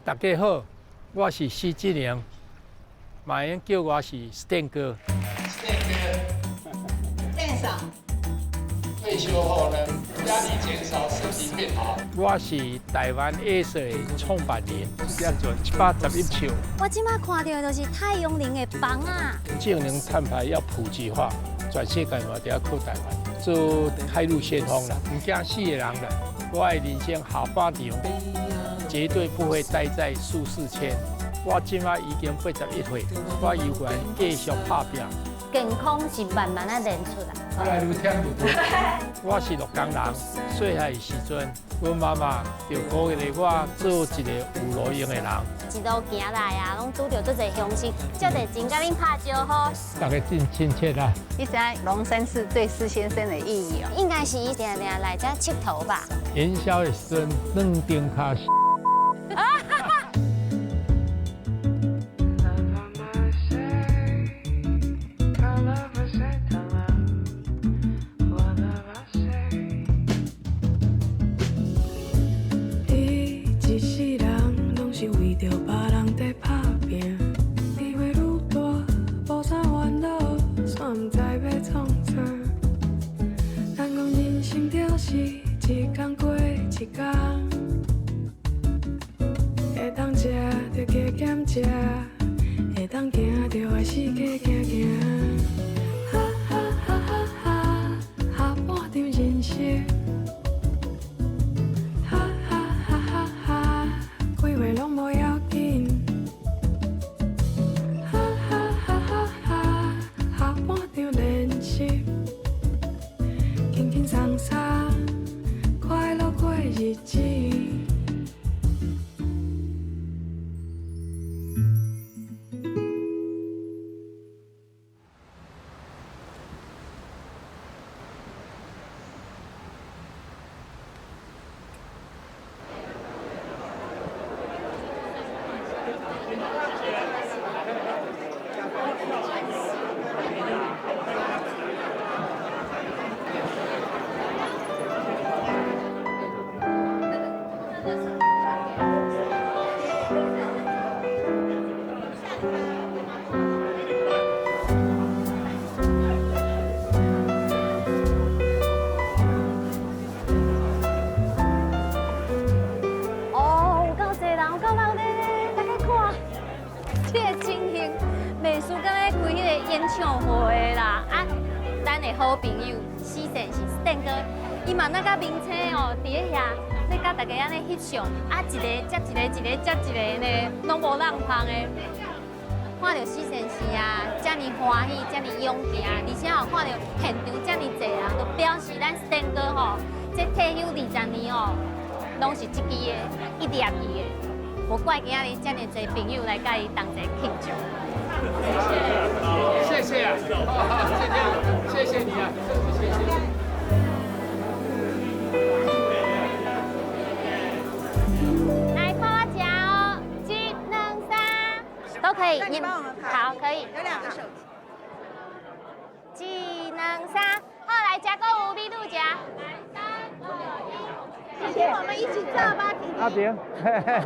大家好，我是施志寧，嘛會用叫我是 Stan 哥。Stan 哥， Stan 嫂。退休後呢，壓力減少，身體變好。我是台灣藝術的創辦人，叫做111笑。我這馬看著的就是太陽能的房啊。淨零碳排要普及化，全世界嘛得要靠台灣做開路先鋒啦，毋驚死的人啦。我的人生下半場絕對不會待在舒適圈。我這馬已經81歲，我猶原繼續拍拚。健康是慢慢仔練出來。愈來愈忝就對。我是鹿港人，細漢的時陣，阮媽媽就鼓勵我做一個有路用的人。一路行來啊，攏拄著足濟鄉親，足熱情，共恁拍招呼。大家真親切啊！你知影龍山寺對施先生的意義哦？應該是伊定定來遮𨑨迌吧。元宵的時陣，兩張跤。你一世人攏是為著別人在打拚，機會愈大，無啥煩惱，煞毋知欲創啥。人講人生就是一工過一工，會當食就加減食，會當行就愛四界行行。哈哈哈哈哈，下半場人生。哈哈哈哈哈，規話攏無要緊。哈哈哈哈哈，下半場練習，輕輕鬆鬆，快樂過日子。哦，有夠濟人，有夠鬧熱咧！大家看，這个情形，袂輸敢咧開彼个演唱會啦。啊，咱的好朋友施先生 Stan 哥，伊嘛那甲明星哦，佇咧遐咧佮大家按呢翕相，啊，一個接一個，一個接一個呢，攏無落空的。看著施先生啊，遮爾歡喜，遮爾勇健，而且哦，看著現場遮爾濟人，就表示咱 Stan 哥吼，這退休20年哦，攏是這支的，一直入去的，無怪今仔日遮爾濟朋友來佮伊同齊慶祝。謝謝啊，謝謝，謝謝你啊，謝謝。來看我食哦，一、兩、三，都可以。那你幫我們拍。好，可以。有兩個手機。一、兩、三，好，來食閣有美女食。謝謝，我們一起照吧，婷婷。阿平，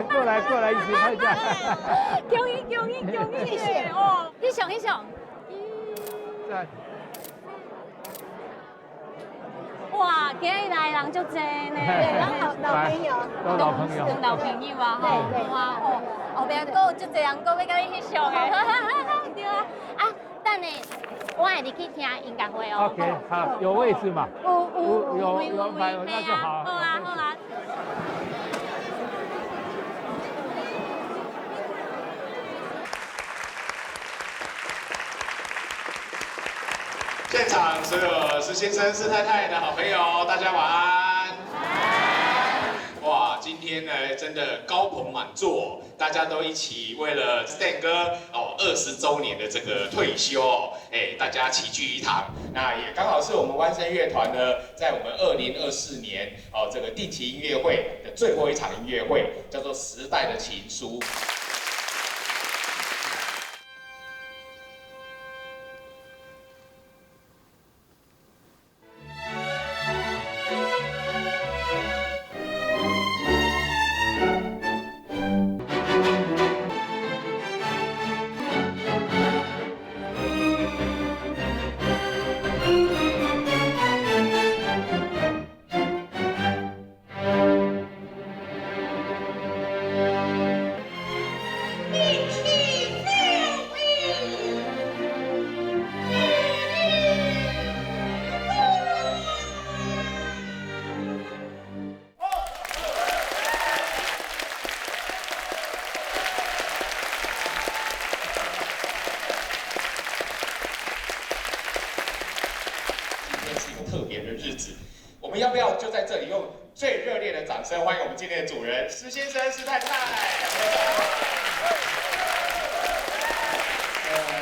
過來過來，一起拍照。恭喜恭喜恭喜！謝謝哦，翕相翕相。讚。哇，今日來人足濟呢，老老朋友，都老朋友，老朋友啊，吼，哇哦，後壁閣有足濟人閣欲佮你翕相的，對啊，啊，等下我會入去聽音樂會哦。 OK，好，有位置嘛？有有有有，那就好。好啊好啊。現場所有施先生、施太太的好朋友，大家晚安。哇，今天呢真的高朋滿座，大家都一起為了 Stan 哥哦20週年的這個退休，哎，大家齊聚一堂。那也剛好是我們灣聲樂團呢，在我們2024年哦這個定期音樂會的最後一場音樂會，叫做《時代的情書》。不要就在这里用最热烈的掌声欢迎我们今天的主人施先生、施太太？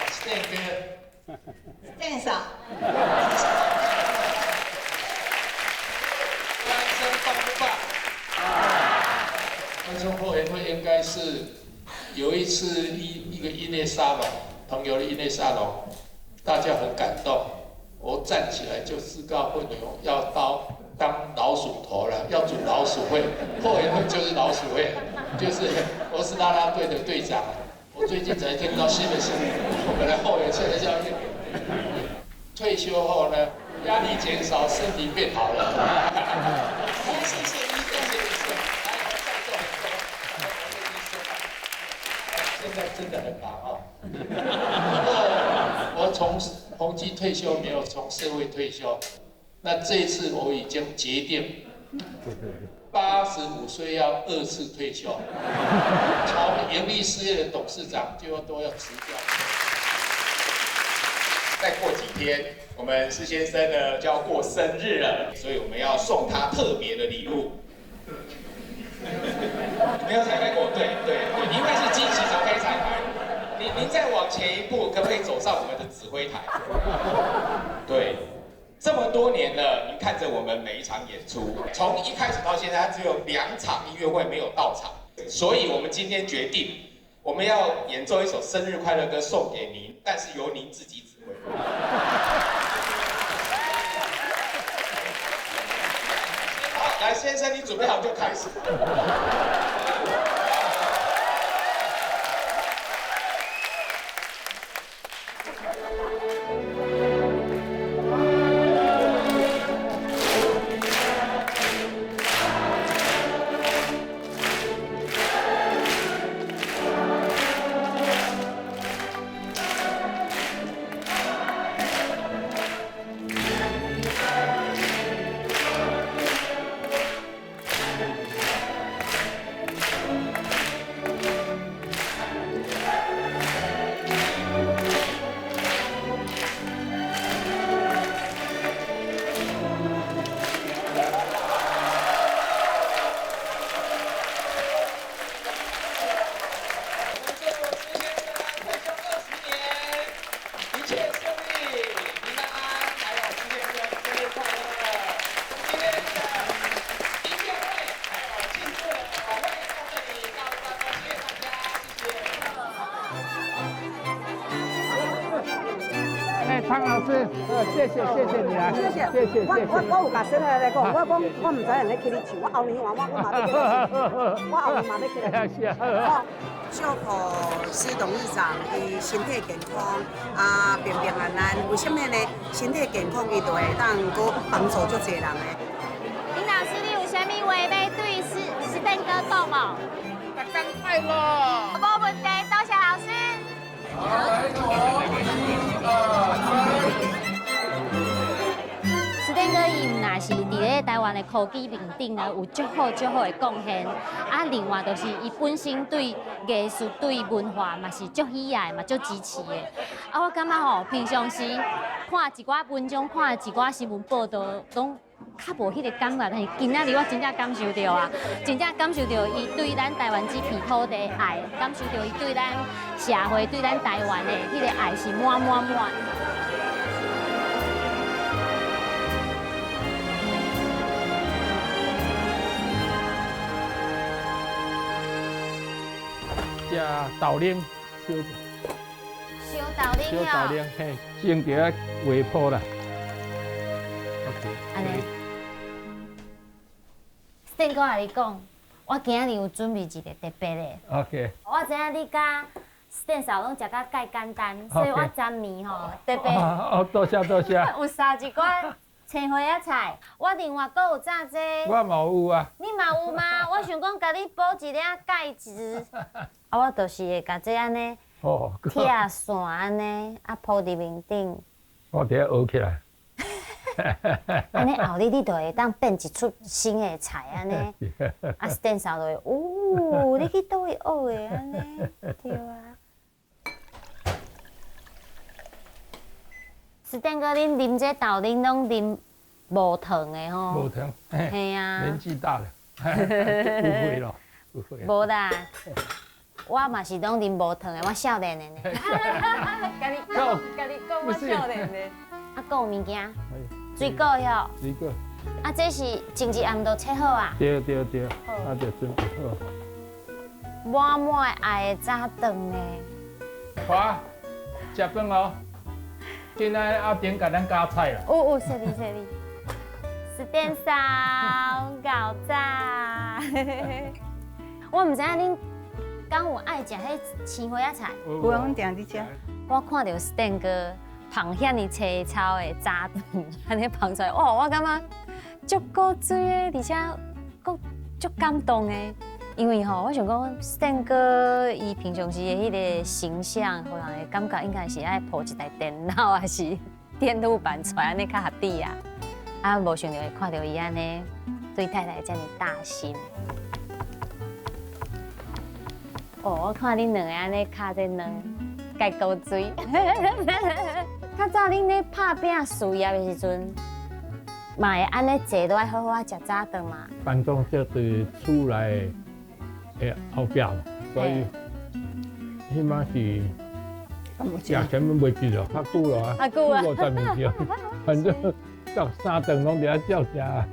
Stan 哥， Stan 嫂，单身棒不棒？欢声后援会应该是有一次一个音乐沙龙，朋友的音乐沙龙，大家很感动，我站起来就自告奋勇要到当老鼠头了，要组老鼠会，后援会就是老鼠会，就是我是啦啦队的队长。我最近才听到新的事，我本来后援现在叫退休后呢，压力减少，身体变好了。谢谢医生，谢谢医生，来，在座很多，现在真的很忙哦。不过我从宏碁退休，没有从社会退休。那这一次我已经决定，85岁要2次退休，从盈利事业的董事长就都要辞掉。再过几天，我们施先生呢就要过生日了，所以我们要送他特别的礼物。没有拆开过，对对对，因为是惊喜才可以拆开。您再往前一步，可不可以走上我们的指挥台？对，这么多年了，您看着我们每一场演出，从一开始到现在，他只有2场音乐会没有到场，所以我们今天决定，我们要演奏一首生日快乐歌送给您，但是由您自己指挥。好，来，先生，你准备好就开始。汤老师，谢谢谢谢你啊，谢谢谢谢。我有共先生来讲，我讲我唔知影咧起你唱，我后年换我嘛欲起来唱，我后年嘛欲起来唱。祝福施董事长伊身体健康，啊平平安安。为什么呢？身体健康，伊就会当阁帮助足济人的。林老师，你有啥物话欲对施邓哥讲无？逐工快乐。无问题，多谢老师。好，来，一、二、三。施邓哥伊毋若是伫咧台湾的科技面顶呢，有足好足好的贡献。啊，另外就是伊本身对艺术、对文化嘛是足喜爱，嘛足支持的。啊，我感觉吼，平常时看一寡文章、看一寡新闻报道，拢较无彼个感觉，但是今仔日我真正感受到啊，真正感受到伊对咱台湾这片土地的爱，感受到伊对咱社会、对咱台湾的彼个爱是满满满。食豆奶，烧豆奶烧豆奶，嘿，种伫咧画铺啦。按呢，Stan 哥共你讲，我今仔日有准备一个特别的。 OK。我知影你佮 Stan 嫂拢食甲介简单，所以我昨暝吼特别。哦，多谢多谢。有撒一寡青花仔菜，我另外阁有炸这个。我嘛有啊。你嘛有吗？我想讲，共你补一领钙质。啊，我就是会共这按呢，拆线按呢，啊铺伫面顶。我伫遐学起来。按呢后日你就会当变一出新的菜按呢。啊，Stan 嫂就会，哦，你去佗位学的按呢？对啊。Stan 哥，恁啉这豆奶拢啉無糖的吼。無糖。嘿啊。年紀大了，誤會了，誤會。無啦，我嘛是攏啉無糖的，我少年的呢。共你講，共你講，我少年的。啊，閣有物件，水果喲。水果。啊，這是前一暗就切好啊。對對對，啊就準備好。滿滿愛的早頓呢。好，食飯哦。今仔阿頂共咱加菜啦。有有，謝你謝你。十點三搞早。我毋知影恁敢有愛食彼青花仔菜。有啊，阮定佇食。我看著 Stan 哥捧遐爾青草的早頓，按呢捧出來，哇！我感覺足古錐的，而且閣足感動的。因為吼，我想講，Stan 哥伊平常時的彼個形象，予人的感覺應該是愛抱一台電腦，還是電路板出來按呢較合理啊。啊，無想著會看著伊按呢對太太遮爾大心。哦，我看恁兩个按呢敲這卵，蓋古錐。較早恁咧拍拚事業的時陣，嘛會按呢坐落來好好仔食早頓嘛。辦公室佇厝內的後壁嘛，所以彼擺是食啥物袂記了，較久了啊，較久啊，五十年前，反正逐三頓攏佇遐照食。啊，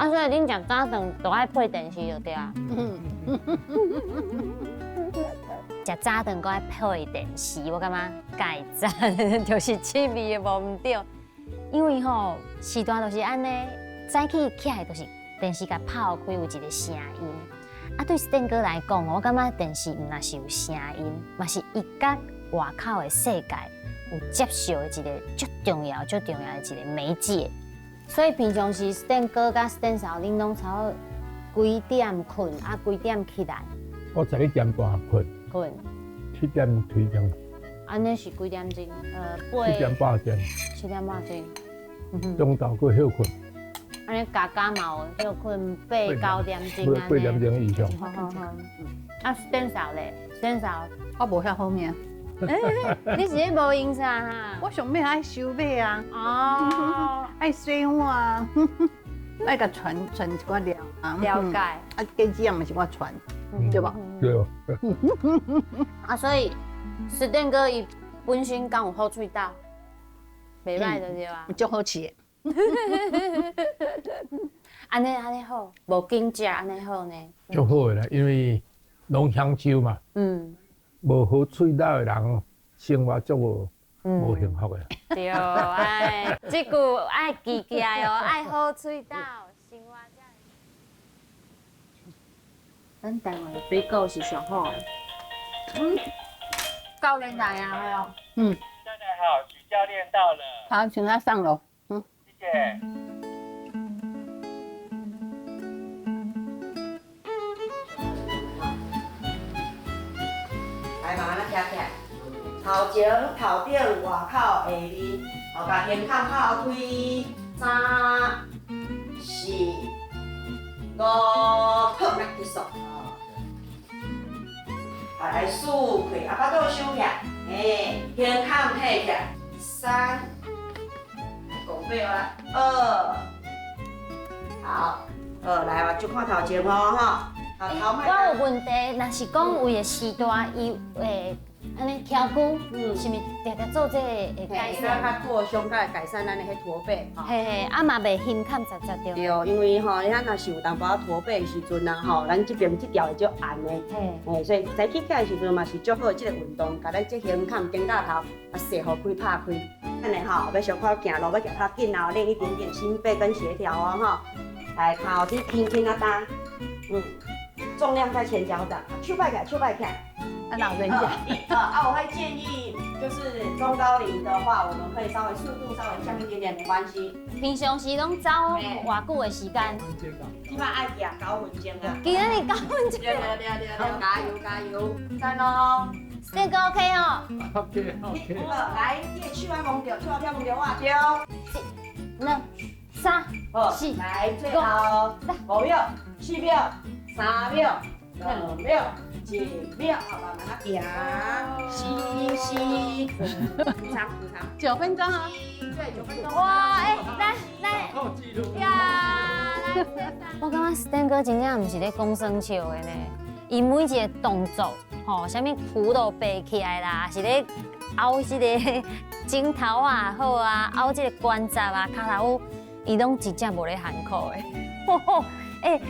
所以恁食早頓都愛配電視就對啊。食早頓閣愛配電視，我感覺蓋讚，就是趣味的無毋對。因為吼時代就是按呢，早起起來就是電視共拍開有一個聲音。啊，對 Stan 哥來講，我感覺電視毋若是有聲音，嘛是伊佮外口的世界有接受的一個足重要、足重要的一個媒介。所以平常時 Stan 哥佮 Stan 嫂，恁攏差不多幾點睏啊？幾點起來？我11點半睏。睏。7點起床。按呢是幾點鐘？7點半鐘。7點半鐘。中晝閣歇睏。按呢加加嘛有歇睏8、9點鐘按呢。8點鐘以上。好好好。啊，Stan 嫂咧，Stan 嫂，我無遐好命。你是咧無閒啥哈？我上尾愛收尾啊。哦。愛洗碗，愛共傳傳一寡料啊。了解。啊，雞子也嘛是我傳，對無？對。啊，所以 Stan 哥伊本身敢有好喙斗，袂歹就對啊。足好食的。按呢按呢好，無緊食按呢好呢。足好的啦，因為攏享受嘛。嗯。無好喙斗的人，生活足無幸福的。對，哎，這句愛記起來哦，愛好喙斗，生活才會。咱台灣的水果是上好的。嗯。教練來啊，係哦。嗯。太太好，許教練到了。好，請他上樓。嗯。謝謝。來，慢慢仔徛起來，頭前、頭頂、外口、下面，好，共胸口拍開，3、4、5，好，來結束。好，來四開，啊，腹肚收起來，嘿，胸口提起來，3，講八啦，2，好，來，目睭看頭前哦，吼。我有問題，若是講為个時代，伊會按呢翘骨，是毋是定定做這個會改善？較拓胸，較會改善咱的彼駝背。嘿嘿，啊嘛袂胸坎實實對。對，因為吼，咱若是有淡薄仔駝背的時陣啊，吼，咱這邊這條會足硬的。嘿，所以早起起來的時陣嘛是足好的這個運動，共咱這胸坎肩胛頭啊，勢予開拍開。按呢吼，欲小可行路，欲行較緊啊，練一點點心肺跟協調哦，吼。來，頭佇輕輕啊擔，嗯。重量在前腳掌，手擺起來，手擺起來。啊，老人家。啊，我會建議，就是中高齡的話，我們可以稍微速度稍微降一點點，沒關係。平常時攏走偌久的時間？這擺愛行9分鐘啊。今仔日9分鐘。對對對對，加油加油，讚哦。這個 OK 哦。OK OK。好，來，你的手愛摸著，手愛摸著我。對。一、兩、三、四、來，最後5秒、4秒。3秒、两秒，一秒，好，慢慢仔行，吸吸，补长补长，9分钟啊，对，九分钟。哇，欸，來來，呀，來，我感覺 Stan 哥真正毋是咧講耍笑的呢，伊每一個動作，吼，啥物骷髏爬起來啦，是咧拗這个枕頭啊好啊，拗這个關節啊、跤頭趺，伊攏真正無咧含苦的。欸，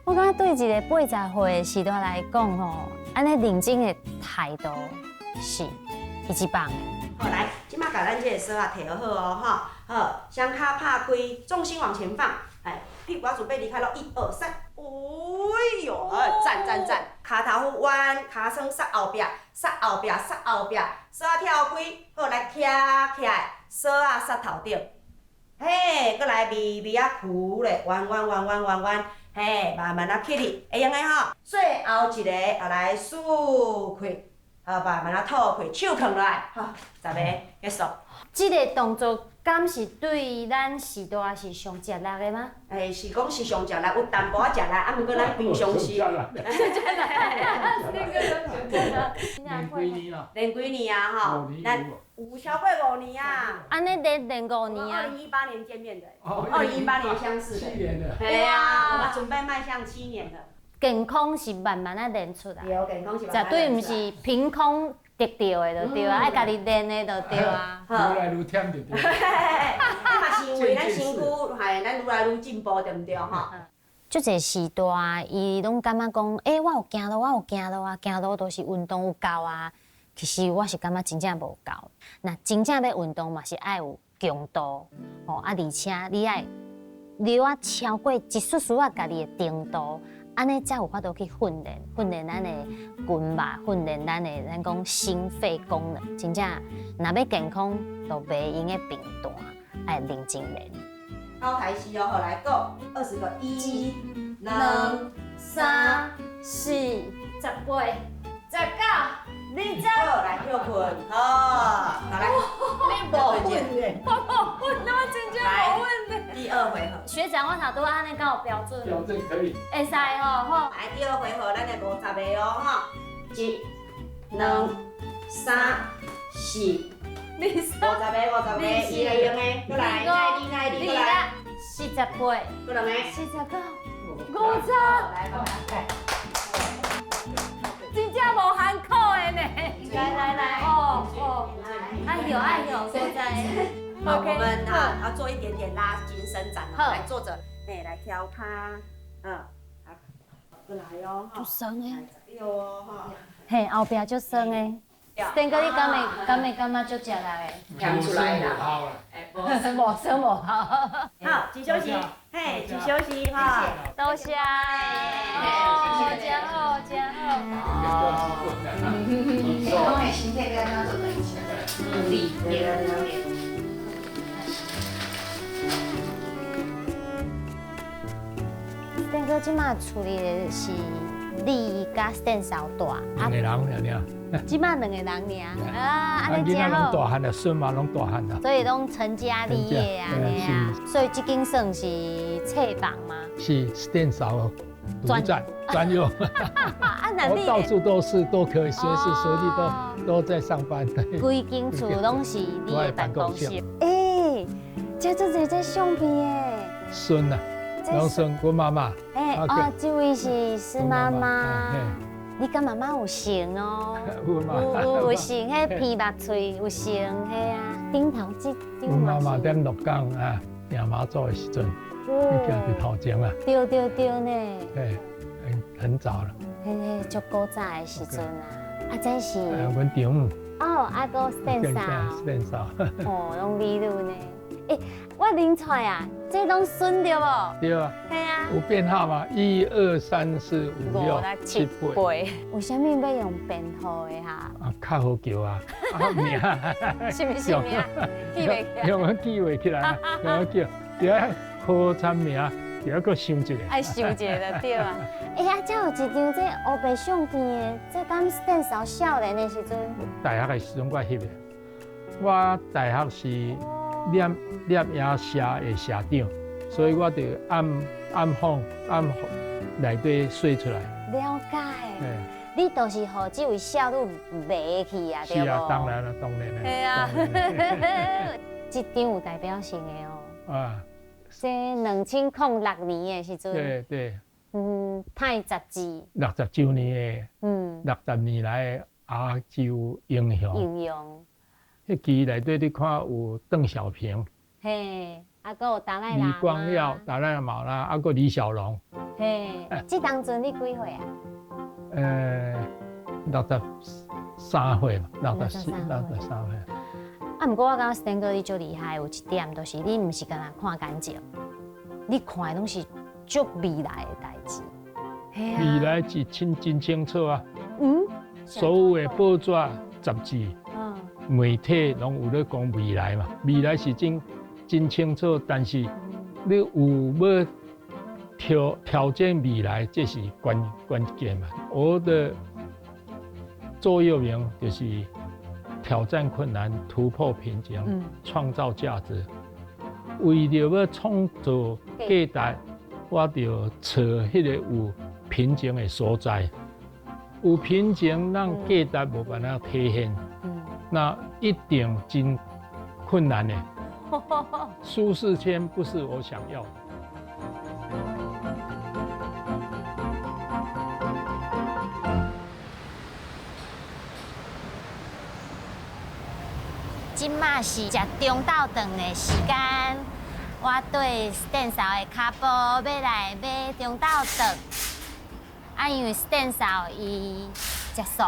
我感覺對一個80歲的時代來講，吼，按呢認真的態度是一級棒的。好，來，這擺共咱這个索仔提好哦，吼，好，雙跤拍開，重心往前放，哎，屁股要準備離開囉，一二三，哎喲，讚讚讚，跤頭彎，尻川剎後壁，剎後壁，剎後壁，索仔跳開，好，來徛起來，索仔剎頭頂，嘿，閣來微微仔屈咧，彎彎彎彎彎彎，嘿，慢慢仔起去，會用的吼。最後一個，啊來舒氣，好，慢慢仔吐氣，手囥落來，好，10个結束。這个動作敢是對咱時代是上食力的嗎？欸，是講是上食力，有淡薄仔食力，啊，毋過咱平常時。練幾年啦？練幾年啊？吼，咱有超過5年啊。按呢練練5年啊？2018年見面的，2018年相識的。7年了。對啊，我們準備邁向7年了。健康是慢慢仔練出來，對，健康是慢慢絕對毋是憑空得到的，就對啊，愛家己練的就對啊。愈來愈忝就對。啊嘛是因為咱身軀，係咱愈來愈進步，對毋對？吼。足濟時代，伊攏感覺講，欸，我有行路，我有行路啊，行路都是運動有夠啊。其實我是感覺真正無夠。若真正欲運動嘛是愛有強度，吼啊，而且你愛留啊超過一絲絲仔家己的程度。按呢才有法度去訓練，訓練咱的筋肉，訓練咱的咱講心肺功能。真正，若欲健康，就袂用得平淡，愛認真練。好，開始哦，好來，Go，20個，1、2、3、4、18、19、20。好，來歇睏，好，好來。你無訓練，我無訓，我真正無訓練。第二回合，學長，我頭拄按呢敢有標準？標準可以。會使吼，好。來，第二回合，咱來50個哦，吼，1、2、3、4、50個，50個，伊會用的，閣來，來，來，來，來， 48，閣兩個， 49，50。來，來，真正無含苦的呢。來來來，哦哦，哎呦哎呦，現在。好，我們啊要做一點點拉筋伸展哦，來坐著，哎，來調跤，嗯，好，過來哦，足酸的，對哦，哈，嘿，後壁足酸的。Stan 哥，你敢會感覺足食力的？講出來啦，無酸無好。好，請休息，嘿，請休息哈。多謝。哦，真好，真好。講的身體要按怎做努力，練練。 Stan 哥這馬處理的是你佮 Stan 嫂大，兩個人爾爾。這馬兩個人爾啊，按呢囡仔攏大漢啦，孫嘛攏大漢啦。所以攏成家立業啊，按呢啊。所以這間算是冊房嗎？是 Stan 嫂獨佔專用。我到處都是，都可以，隨時隨地都在上班。規間厝攏是你的辦公室。欸，這足濟這相片的。孫啊。老孫，阮媽媽。欸，哦，這位是施媽媽。你佮媽媽有像哦。有像，彼鼻目喙有像，嘿啊。頂頭這張。阮媽媽踮鹿港啊，行媽祖的時陣，你行佇頭前啊。對對對呢。對，很早了。嘿嘿，足古早的時陣啊。啊，這是。阮丈母。哦，啊，閣 Stan 嫂。 Stan 嫂。哦，攏美女呢。欸，我認出來啊，這攏孫對無？對啊。嘿啊。有編號嗎？1、2、3、4、5、6、7、8。為啥物欲用編號的哈？啊，較好叫啊，啊名。是毋是名？記袂起來。用記袂起來，用叫，對啊，好參名，對啊，閣想一下。愛想一下就對啊。欸，啊，這有一張這烏白相片的，這敢 Stan 嫂少年的時陣？大學的時陣我翕的，我大學是攝影社的社長，所以我就暗訪暗內底洗出來。了解。你就是予這位少女迷去啊，對是啊，當然啦，當然啦。係啊，這張有代表性的哦。啊。這2006年的時陣。對對。嗯，泰雜誌。60週年的。60年來的亞洲英雄。英雄。彼期內底你看有鄧小平。嘿，啊，閣有達賴喇嘛。李光耀、達賴喇嘛啦，啊，閣李小龍。嘿，這當陣你幾歲啊？ 63歲嘛，64、63歲。啊，毋過我感覺 Stan 哥你足厲害，有一點就是你毋是干焦看感情，你看的攏是足未來的代誌。未來是真清楚啊。所有的報紙、雜誌、媒體攏有咧講未來嘛，未來是真清楚，但是你有欲挑戰未來，這是關鍵嘛。我的座右銘就是挑戰困難、突破瓶頸、創造價值。為著欲創造價值，我就找彼個有瓶頸的所在。有瓶頸，咱價值無辦法體現，那一定真困難的。舒適圈不是我想要的。這馬是食中晝頓的時間，我對 Stan 嫂的跤步欲來買中晝頓。啊，因為 Stan 嫂伊食素，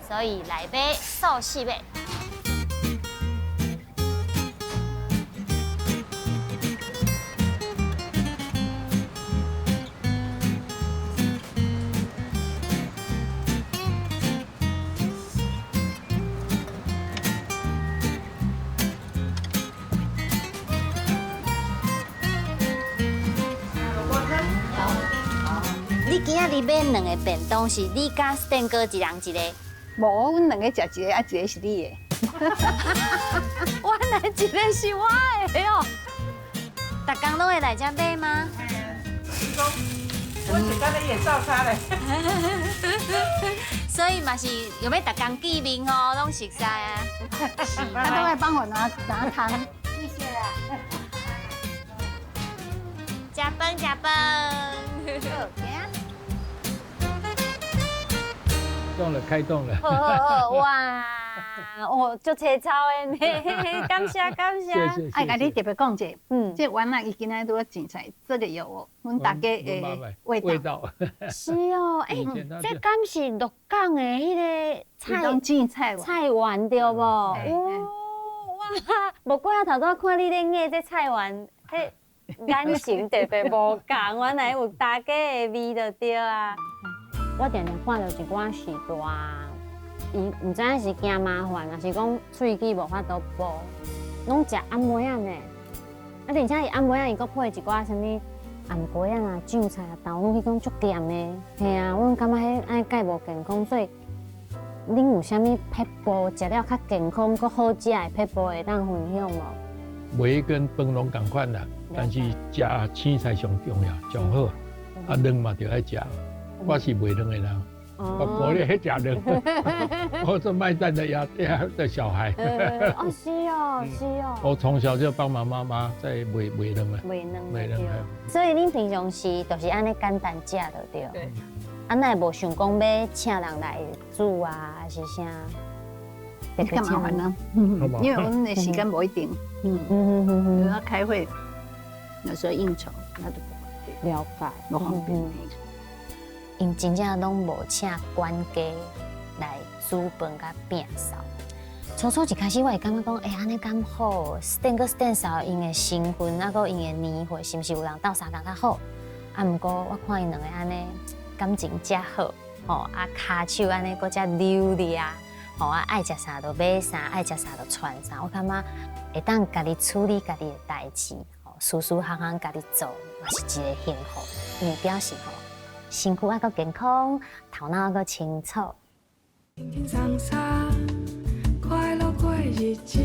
所以來買素食的。你今仔日買兩个便當，是你佮 Stan 哥一人一個？無，阮兩個食一个，啊一個是你的。原來一個是我的哦。逐工攏會來遮買嗎？我是敢若伊會照卡咧。所以嘛是有欲逐工見面哦，攏熟似啊。他都會幫我拿湯。謝謝啦。食飯食飯。動了，開動了。好好好，哇，哦，足青草的呢，感謝感謝。謝謝。愛共你特別講者，這丸仔伊今仔拄仔剪菜，這個有哦，阮大家的味道。是哦，欸，這敢是鹿港的彼个菜菜丸對無？哦，哇，無怪我頭拄看你咧咬這菜丸，彼眼神特別無仝，原來有大家的味就對啊。我定定看著一寡序大，伊毋知影是驚麻煩，抑是講喙齒無法度補，攏食餡糜仔呢。啊，而且伊餡糜仔伊閣配一寡啥物餡粿仔啊、醬菜啊、豆乳，彼種足鹹的。嘿啊，阮感覺彼按呢蓋無健康，所以恁有啥物撇步食了較健康、閣好食的撇步會當分享無？糜跟飯攏仝款啦，但是食青菜上重要、上好。啊，卵嘛著愛食。我是賣卵的人，我無咧食卵，我是賣蛋的鴨的小孩。哦，是哦，是哦。我從小就幫忙媽媽在賣卵啊。賣卵，賣卵。所以恁平常時就是按呢簡單食就對。對。啊，哪會無想講欲請人來煮啊，還是啥？較麻煩啊，因為我們的時間無一定。有時候開會，有時候應酬，那都不方便。了解。無方便。𪜶真正攏無請管家來煮飯佮摒掃。初初一開始我會感覺講，欸，按呢敢好？Stan 哥 Stan 嫂𪜶的身份，啊，閣𪜶的年歲，是毋是有人鬥相共較好？啊，毋過我看𪜶兩個按呢感情遮好，吼，啊，跤手按呢閣遮流利啊，吼，啊，愛食啥就買啥，愛食啥就傳啥，我感覺會當家己處理家己的代誌，吼，事事項項家己做，嘛是一個幸福。因為表示吼，身軀猶閣健康，頭腦猶閣清楚。快樂過日子。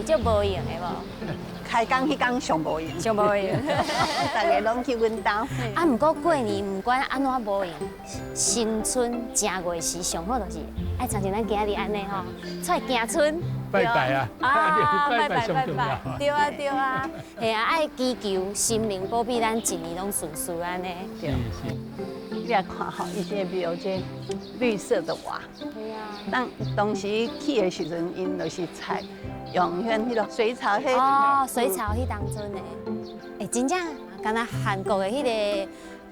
會足無閒的無？開工彼工上無閒，上無閒，大家攏去阮兜。啊，毋過過年毋管按怎無閒，新春正月時上好就是愛親像咱今日按呢吼，出來行春。拜拜啊！啊，拜拜上重要。對啊對啊，嘿啊，愛祈求神明保庇咱一年攏順遂按呢。是是。你來看吼，伊這廟這綠色的瓦。對啊。當當時起的時陣，𪜶就是採用彼個水草彼。哦，水草彼當陣的。欸，真正敢若韓國的彼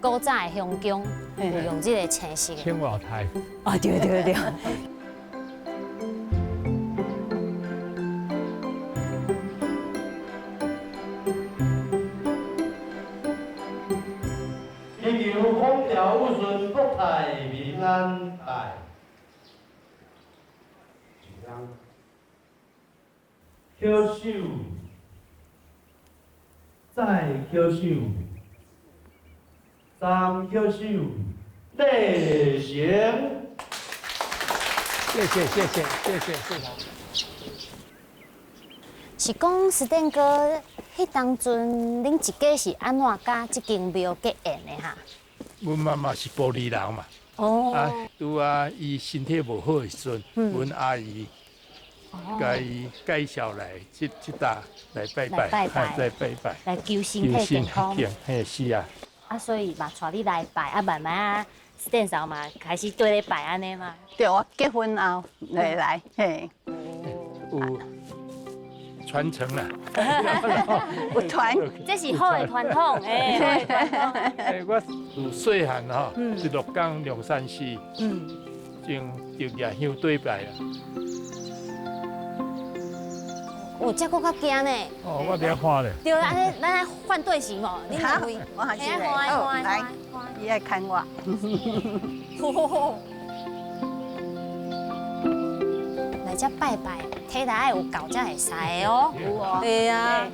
個古早的香宮，有用這個青色的。青瓦台。哦，對對對。祈求風調雨順，國泰民安，拜。叩首，再叩首，三叩首，禮成。謝謝謝謝謝謝謝謝。是講史典哥，彼當陣恁一家是按怎佮這間廟結緣的哈？阮媽媽是埔里人嘛，哦，啊，拄啊，伊身體無好的時陣，阮阿姨共伊介紹來這搭來拜拜，來拜拜，來拜拜，來求身體健康。嘿，是啊。啊，所以嘛，帶你來拜，啊，慢慢啊，史典嫂嘛開始綴咧拜按呢嘛。對，我結婚後來，嘿。有傳承啦，有傳，這是好的傳統，哎，欸，我自細漢吼，是鹿港龍山寺，種就舉香對拜啦。哦，這閣較驚呢。哦，我佇遐看咧。對，按呢，咱來換隊形哦。好，我還是來，來，伊愛牽我。來這拜拜，體力愛有夠才會使的哦。有哦。對啊。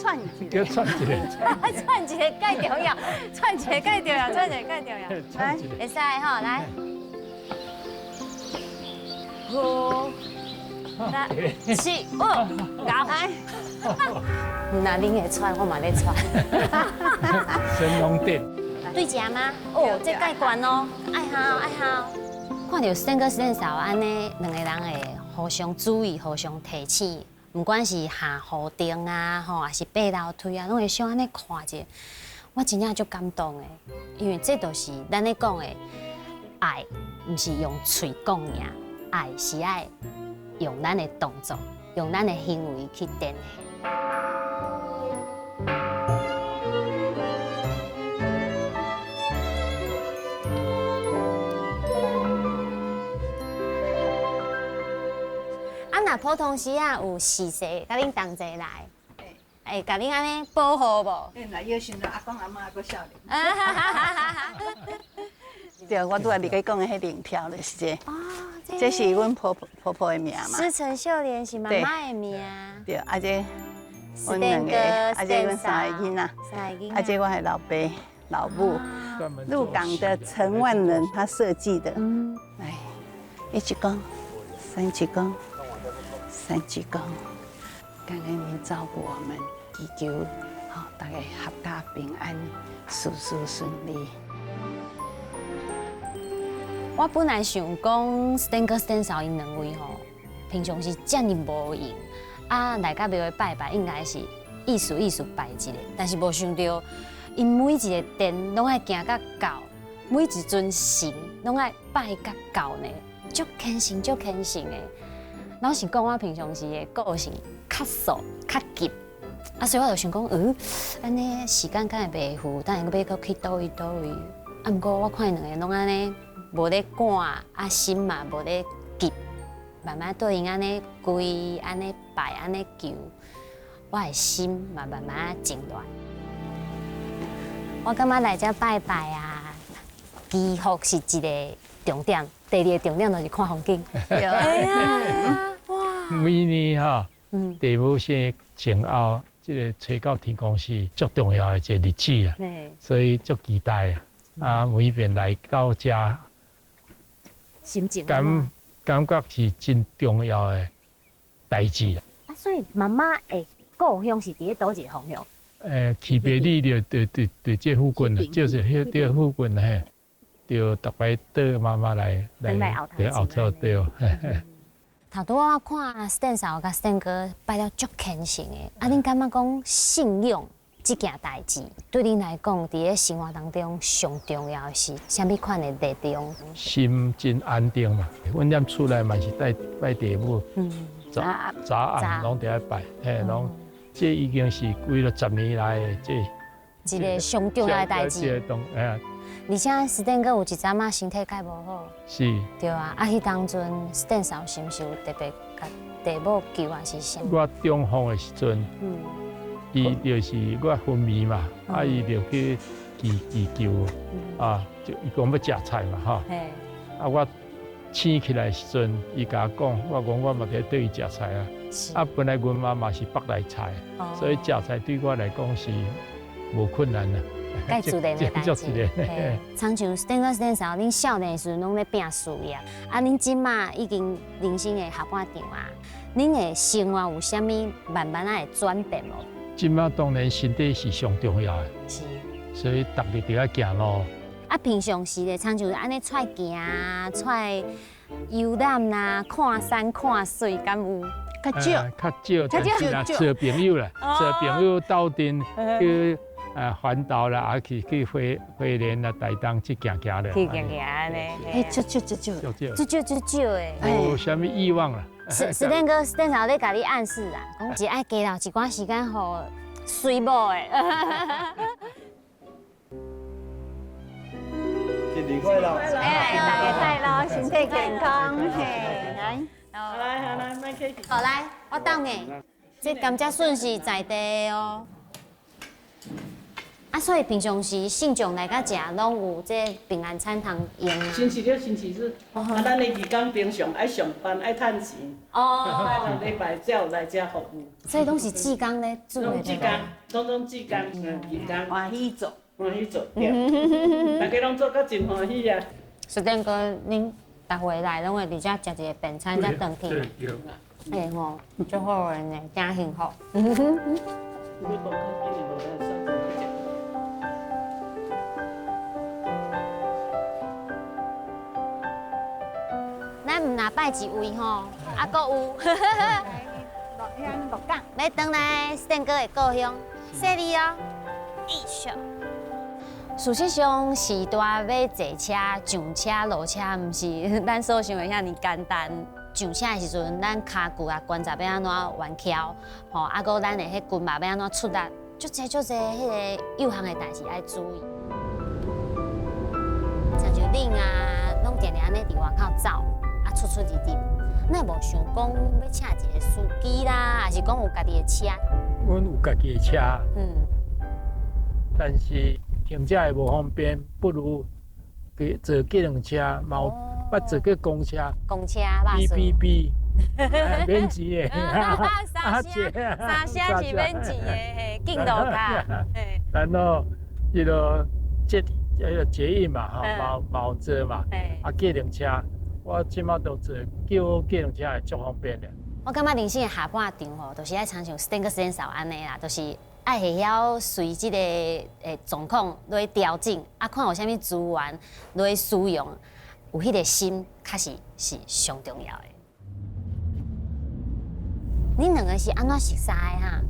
串一個。叫串一個。串一個蓋重要，串一個蓋重要，串一個蓋重要。來，會使吼，來。五、六、七、五、九。那恁會串，我嘛咧串。神農殿。對食嗎？哦，這蓋懸哦，愛好愛好。看著史典哥、史典嫂按呢，兩个人會互相注意、互相提醒，毋管是下雨燈啊，吼，抑是爬樓梯啊，攏會相按呢看者，我真正足感動的，因為這就是咱咧講的愛，毋是用喙講爾，愛是愛用咱的動作、用咱的行為去展現。啊，若普通時啊，有婿婿佮恁同齊來，會共恁按呢保護無？欸，若時陣阿公阿嬤閣少年。對，我拄仔佇咧講的彼靈條就是這個，這是阮婆婆婆婆的名嘛。師承秀蓮是媽媽的名。對，啊這阮兩個，啊這阮三个囡仔，啊這我的老爸老母，鹿港的陳萬仁他設計的。來，一鞠躬，三鞠躬。三鞠躬，感恩您照顧我們，祈求好大家闔家平安，事事順利。我本來想講，史典哥、史典嫂𪜶兩位吼，平常時遮爾無閒，啊來到廟拜拜，應該是意思意思拜一下，但是無想著，𪜶每一个殿攏愛行甲到，每一尊神攏愛拜甲到呢，足虔誠、足虔誠的。老實講，我平常時的個性較素、較急，啊，所以我就想講，按呢時間敢會袂赴，等下閣欲閣去佗位佗位。啊，毋過我看𪜶兩個攏按呢，無咧趕，啊心嘛無咧急，慢慢對𪜶按呢跪、按呢拜、按呢求，我的心嘛慢慢靜落來。我感覺來遮拜拜啊，祈福是一個重點，第二個重點就是看風景。對啊。每年哈，地母生前後，這個吹到天公是足重要的一個日子啊，所以足期待啊。每遍來到遮，心情感覺是真重要的。代誌啦。啊，所以媽媽的故鄉是佇咧佗一个方向？去北里就就就就這附近啦，就是彼這附近嘿，就逐擺綴媽媽來來對後頭對。頭拄我看 Stan 嫂佮 Stan 哥拜了足虔誠的，啊，恁感覺講信仰這件代誌對恁來講，佇咧生活當中上重要的是啥物款的力量？心真安定嘛，阮踮厝內嘛是拜拜地母，早早暗攏佇遐拜，嘿，攏這已經是幾落十年來的這一個上重要的代誌。而且 Stan 哥有一陣仔身體較無好，是，對啊，啊，彼當陣 Stan 嫂是毋是有特別共地母求還是啥？我中風的時陣，伊就是我昏迷嘛，啊，伊就去祈求，啊，就伊講欲食菜嘛，吼，啊，我醒起來的時陣，伊共我講，我講我嘛佇咧綴伊食菜啊，啊，本來阮媽嘛是腹內菜，所以食菜對我來講是無困難啦。蓋自然的代誌，親像 Stan 哥 Stan 嫂，恁少年時陣攏咧拼事業，啊，恁這馬已經人生的下半場啊，恁的生活有啥物慢慢仔會轉變無？這馬當然身體是上重要的，是，所以逐日都愛行路。啊，平常時咧，親像按呢出來行、出來遊覽啦、看山看水，敢有？較少，較少，但是啦，做朋友啦，做朋友鬥陣去。啊，環島啦，啊去去花花蓮啦、台東去行行咧，去行行按呢，欸，足少足少，足少足少的。無啥物欲望啦。 Stan 哥，Stan 嫂咧共你暗示啊，講是愛加留一寡時間予水某的。新年快樂！哎，大家快樂，身體健康，嘿，來，好來好來，麥客氣。好來，我等你，這甘蔗筍是在地的哦。啊，所以平常時信眾來遮食，攏有這平安餐通用嗎？星期六、星期日，啊，咱的義工平常愛上班愛趁錢，哦，拜六禮拜才有來遮服務。所以攏是志工咧做的。攏志工，攏總志工，義工。歡喜做，歡喜做，對。大家攏做甲真歡喜啊！ Stan 哥，恁逐回來攏會佇遮食一个便餐，才轉去。對吼，足好的呢，真幸福。咱毋若拜一位吼，啊，閣有。鹿鄉鹿港，欲轉來 Stan 哥的故鄉，犀利哦。事實上，時代欲坐車、上車、落車，毋是咱所想的遐爾簡單。上車的時陣，咱跤骨啊關節欲按怎彎翹，吼，啊，閣咱的彼筋肉欲按怎出力，足濟足濟彼个幼項的代誌愛注意。親像恁啊，攏定定按呢佇外口走。啊，出出入入，那無想講欲請一个司機啦，還是講有家己的車？阮有家己的車，但是停車會無方便，不如去坐計程車，嘛有捌坐過公車。公車， B B B，免錢的。三聲，三聲是免錢的，嘿，敬路卡。然後，彼个捷彼个捷運嘛，吼，嘛有坐嘛，啊，計程車。我這馬都坐叫計程車會足方便的。我感覺人生的下半場吼，就是愛親像 Stan 哥 Stan 嫂按呢啦，就是愛會曉隨這個狀況來調整，啊，看有啥物資源來使用，有彼個心確實是上重要的。恁兩個是按怎熟似的哈？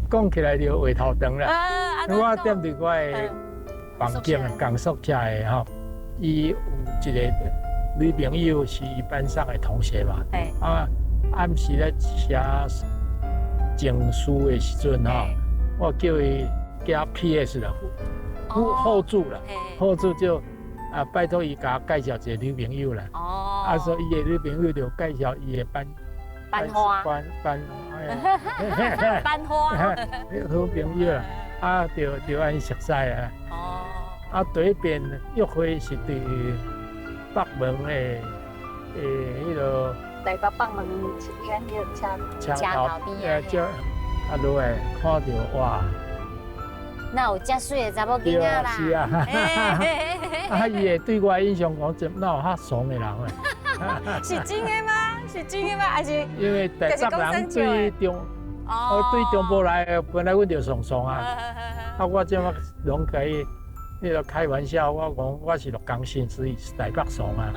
講起來就話頭長啦。我踮佇我的房間仝宿舍的吼。伊有一個女朋友是伊班上的同學嘛，啊，暗時咧寫情書的時陣吼，我叫伊加 P.S. 啦，後註啦，後註就啊拜託伊共我介紹一個女朋友啦，啊，所以伊的女朋友就介紹伊的班班花，班班班花，好朋友啊，就就按呢熟似啊。啊，第一遍約會是佇北門的彼个台北北門車車頭邊啊，啊落來看著哇，哪有遮媠的查某囡仔啦？是啊，啊伊會對我印象講，這哪有遐慫的人啊？是真的嗎？是真的吗？还是？因为台北人对中，哦，对中部来的，本来阮就爽爽啊。啊，我这马拢共伊，彼个开玩笑，我讲我是鹿港新市，是台北爽啊。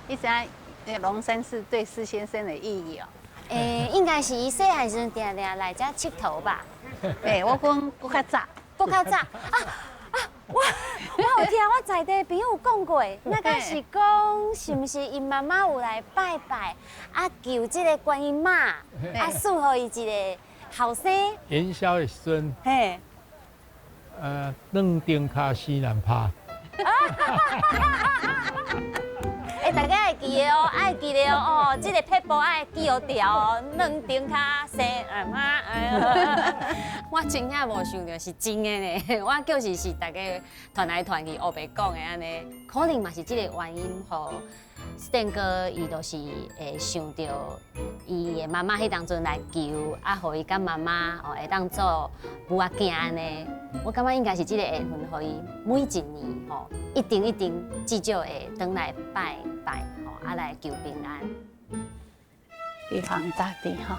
你知影龙山寺对施先生的意义哦？欸，应该是伊细汉时阵定定来遮𨑨迌吧？欸，我讲阁较早，阁较早啊啊！我有听我在地朋友有讲过，那个是讲是毋是𪜶妈妈有来拜拜，啊求这个观音妈，啊赐予伊一个后生。元宵的时阵，嘿，两顶跤生难拍。欸，大家会记得哦，爱记得哦，哦，这个撇步爱记牢牢哦，两顶跤生阿妈。我真正无想到是真的呢，我就是是大家传来传去，乌白讲的按呢，可能嘛是这个原因吼。斯坦哥伊就是会想到伊的妈妈彼当阵来求，啊，予伊佮妈妈哦会当做母仔囝按呢。我感觉应该是这个缘分，予伊每一年吼，一定一定至少会转来拜拜吼，啊来求平安。玉皇大帝吼，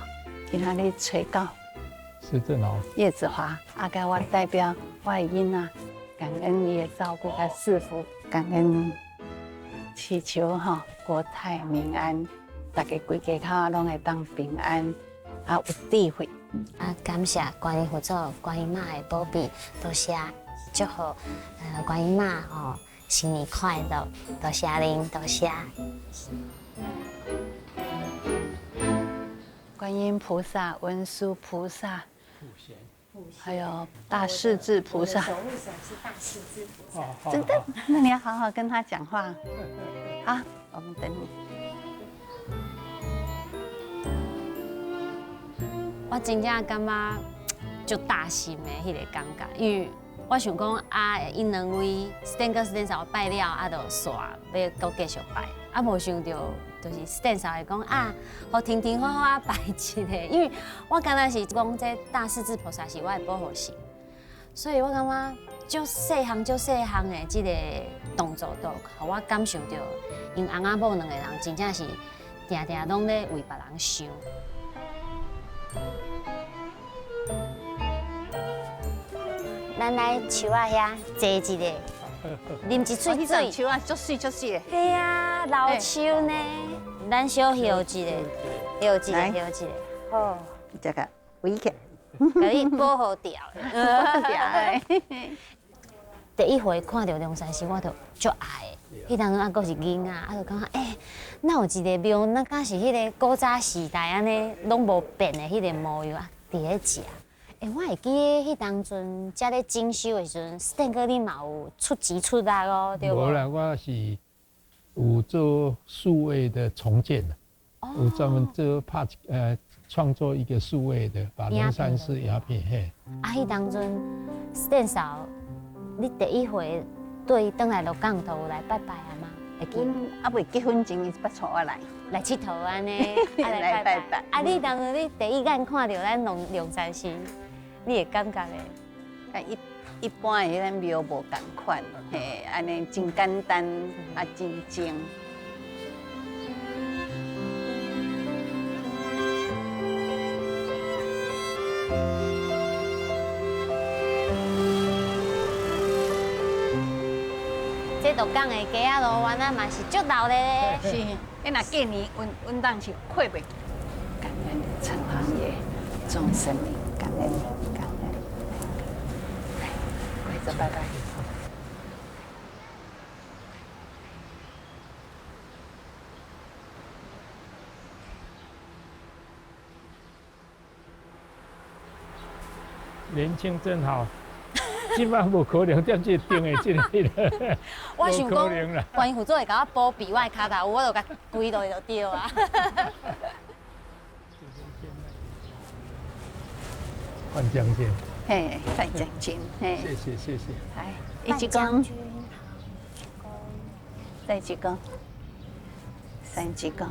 今仔日垂告施正荣、叶子华，啊，佮我代表我的囡仔，感恩伊的照顾佮赐福，感恩。祈求吼国泰民安，大家规家口拢会当平安，啊有智慧。啊，感谢观音佛祖、观音妈的保庇，多谢祝福，观音妈吼新年快乐，多谢恁，多谢。观音菩萨、文殊菩萨、还有大势至菩萨。守护神是大势至菩萨。真的？那你要好好跟他讲话。好，我们等你。我真正感觉足大心的彼个感觉，因为我想讲啊，𪜶两位斯坦哥、斯坦嫂拜了啊，就煞欲阁继续拜，啊，无想到就是斯坦嫂会讲啊，予婷婷好好啊拜一个，因为我敢若是讲这大势至菩萨是我的保护神，所以我感觉足细项、足细项的这个动作，都予我感受到，𪜶翁仔某两个人真正是定定拢咧为别人想。咱来树仔遐坐一下，啉一喙水。树仔足水足水的。对啊，老树呢。咱小歇一下，歇一下，歇一下。好，这个围起来，共你保护掉。保护掉。第一回看到龙山寺，我就足爱的。彼当阵还阁是囡仔，啊，就感觉欸，哪有一个庙，那敢是彼个古早时代按呢，拢无变的彼个模样啊，伫咧食。欸，我会记得彼当阵，遮咧整修的时阵，斯坦哥你嘛有出钱出力哦，对无？无啦，我是有做数位的重建，有专门做拍创作一个数位的，把龙山寺鸦片嘿。啊，彼当阵斯坦嫂，你第一回对转来鹿港都有来拜拜啊吗？会记？阮犹未结婚前，伊捌带我来。来𨑨迌按呢，来拜拜。啊，你当阵你第一眼看到咱龙山寺，你会感觉咧？一般的彼个庙无仝款，嘿，按呢真简单，啊真静。这鹿港的街仔路弯啊，嘛是足老咧。是，欸，若过年，阮当是过袂。感恩城隍爷，众神明，感恩感恩。来，跪着拜拜。年轻真好。这摆无可能踮这个顶的这个，我想讲，观音佛祖会共我保庇我的跤头，我就共跪落去就对啊。范将军，嘿，范将军，嘿，谢谢谢谢。来，一鞠躬，再鞠躬，三鞠躬，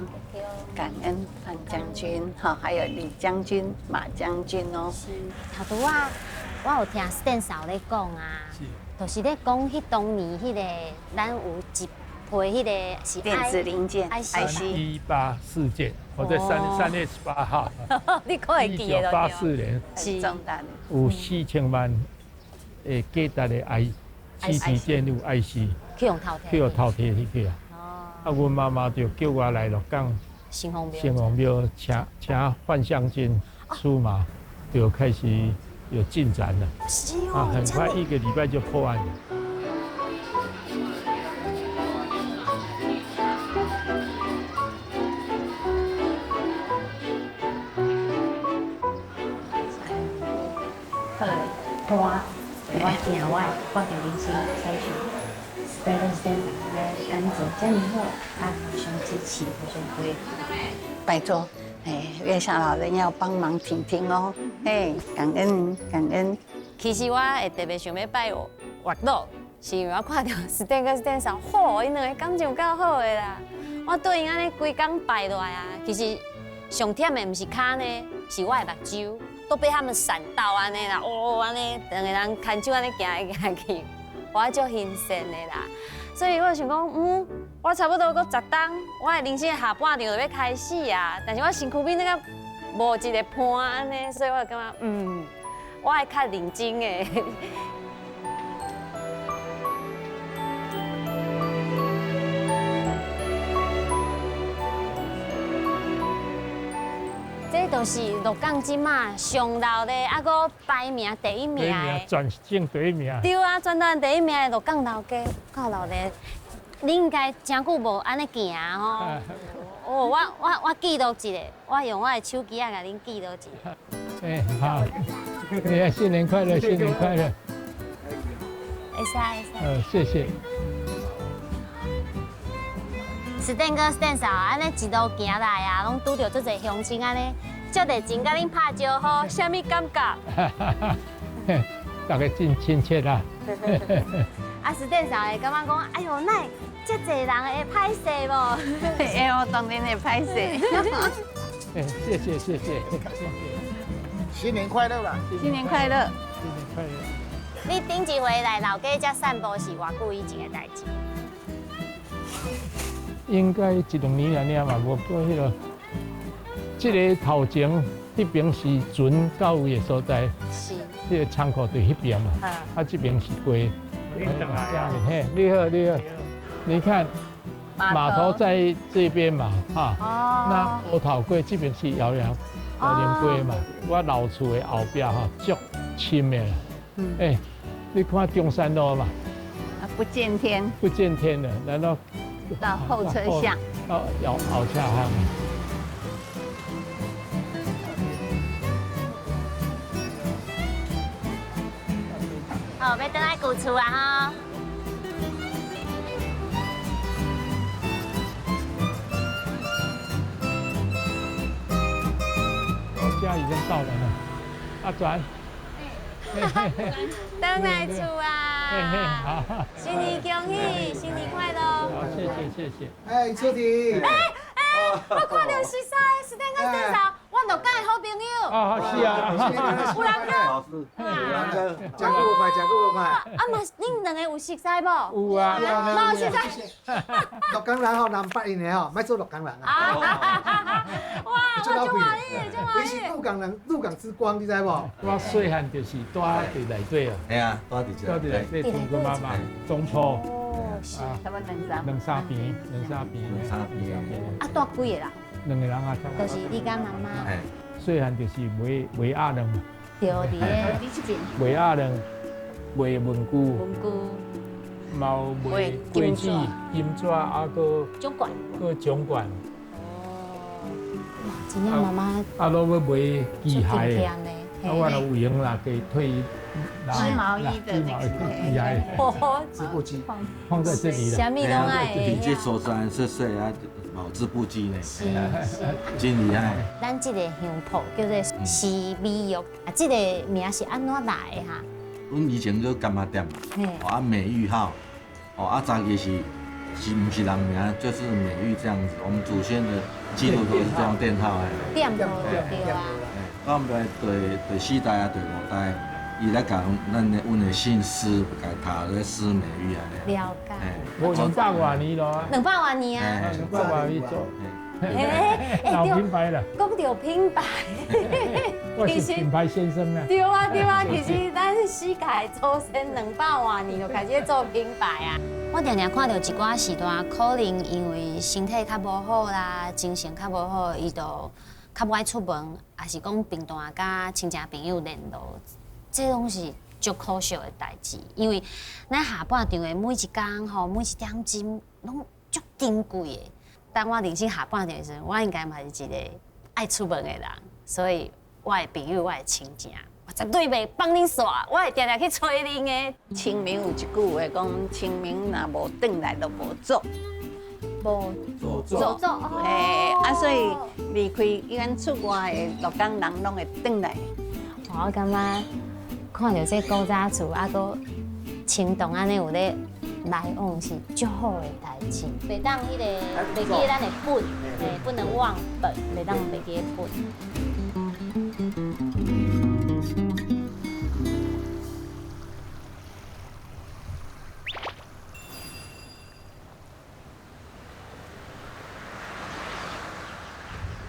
感恩范将军，哈，還有李將軍、馬將軍哦。是，頭拄仔我有聽 Stan 嫂咧講啊，就是咧講彼當年彼個咱有一批彼個是電子零件 IC 118事件，我在3月18號，你可會記得1984年，是重大的，有4000萬的價值的 I 集電路 IC 去予偷去予偷提去啊！啊，阮媽媽就叫我來鹿港城隍廟，城隍廟請范相軍出馬，就開始有進展了。是哦，啊，很快一個禮拜就破案了。我行我我的人生采取 step step 来安怎這樣好，啊，互相支持，互相陪伴。拜託，哎，月下老人要幫忙聽聽哦，哎，感恩感恩。其實我會特別想欲拜月老，是因為我看著 Stan 哥 Stan 嫂，嚯，𪜶兩个感情有夠好的啦。我對𪜶按呢規工拜落來啊，其實上忝的毋是跤呢，是我的目睭。都被他們閃到按呢啦，哦按呢，兩个人牽手按呢行來行去，我足欣羨的啦。所以我想講，我差不多閣10冬，我的人生的下半場就欲開始啊。但是我身軀邊那個無一个伴按呢，所以我就感覺，我愛較認真的。這就是鹿港這馬上老的，啊，閣排名第一名的，全省第一名。對啊，全台灣第一名的鹿港老街，夠老的，你應該真久無按呢行吼。哦，我記錄一下，我用我的手機仔共恁記錄一下。哎，好，你新年快樂，新年快樂。會使會使。謝謝。 Stan 哥、Stan 嫂，按呢一路行來啊，攏拄著足濟鄉親按呢，足熱情，共恁拍招呼，啥物感覺？大家真親切啦。啊，Stan 嫂會感覺講，哎喲，哪會遮濟人會歹勢無？會，我當然會歹勢。哎，謝謝謝謝謝謝。新年快樂啦！新年快樂！新年快樂！你頂一回來老街遮散步是偌久以前的代誌？應該一兩年爾爾嘛，無過彼个，這个頭前彼邊是船到位的所在，是，這个倉庫佇彼邊嘛，啊，這邊是街。嘿，你好，你好，你看碼頭在這邊嘛，哈，那烏頭街這邊是搖籃街嘛，我老厝的後壁吼足深的啦，欸，你看中山路嘛，啊，不見天，不見天了，然後。到後車巷，到後車巷。好，欲轉來舊厝啊吼！我家已經到了呢，阿轉。轉來厝啊！新年恭喜，新年快樂！好，謝謝謝謝。哎，秋婷。哎哎，我看著熟似，Stan 哥 Stan 嫂，我鹿港的好朋友。啊，是啊。有人哥。有人哥，食過無快，食過無快。啊嘛，恁兩個有熟似無？有啊。嘛有熟似。鹿港人吼，人捌𪜶的吼，莫做鹿港人啊。哇，我足歡喜的，足歡喜。你是鹿港人，鹿港之光，你知無？我細漢就是住佇內底啊。嘿啊，住佇這。住佇內底，像阮媽媽總鋪。哦，是。差不多兩三。兩三邊，兩三邊，兩三邊。啊，住幾個人？兩個人啊。就是你佮媽媽。細漢就是賣賣鴨卵。對，佇个。你這邊。賣鴨卵，賣文具。文具。嘛有賣果子、金紙，啊，閣。掌管。閣掌管。哇，真正媽媽。啊，攏欲賣機械的。啊，我若有閒啦，給退。織毛衣的那個機械。哦，織布機。放在這裡啦。啥物攏愛。你這所在說說啊，有織布機呢。是是。真厲害。咱這個香鋪叫做思美玉，啊，這個名是按怎來的哈？阮以前做柑仔店嘛，哦啊美玉號，哦啊早期是是毋是人名，就是美玉這樣子。我們祖先的記錄都是這樣殿號的。店號對啊。到尾第四代啊，第五代，伊來共咱的阮的姓施，共讀咧施美玉按呢。了解。我200外年咯。200外年啊。200外年做。老品牌了。講到品牌，我是品牌先生啊。對啊對啊，其實咱施家的祖先200外年就開始做品牌啊。我常常看到一寡時段，可能因為身體較無好啦，精神較無好，伊就較無愛出門，也是講平常佮親戚朋友聯絡，這攏是足可惜的代誌。因為咱下半場的每一工吼，每一點鐘攏足珍貴的。當我人生下半場的時陣，我應該嘛是一個愛出門的人，所以我的朋友、我的親情，我絕對袂放恁煞，我會定定去揣恁的。清明有一句話講：清明若無轉來，就無做。無做做。嘿，啊，所以離開阮出外的鹿港人，攏會轉來。我感覺看著這古早厝，啊，閣青銅按呢有咧來往，是足好的代誌。袂當彼個袂記咱的本，嘿，不能忘本，袂當袂記本。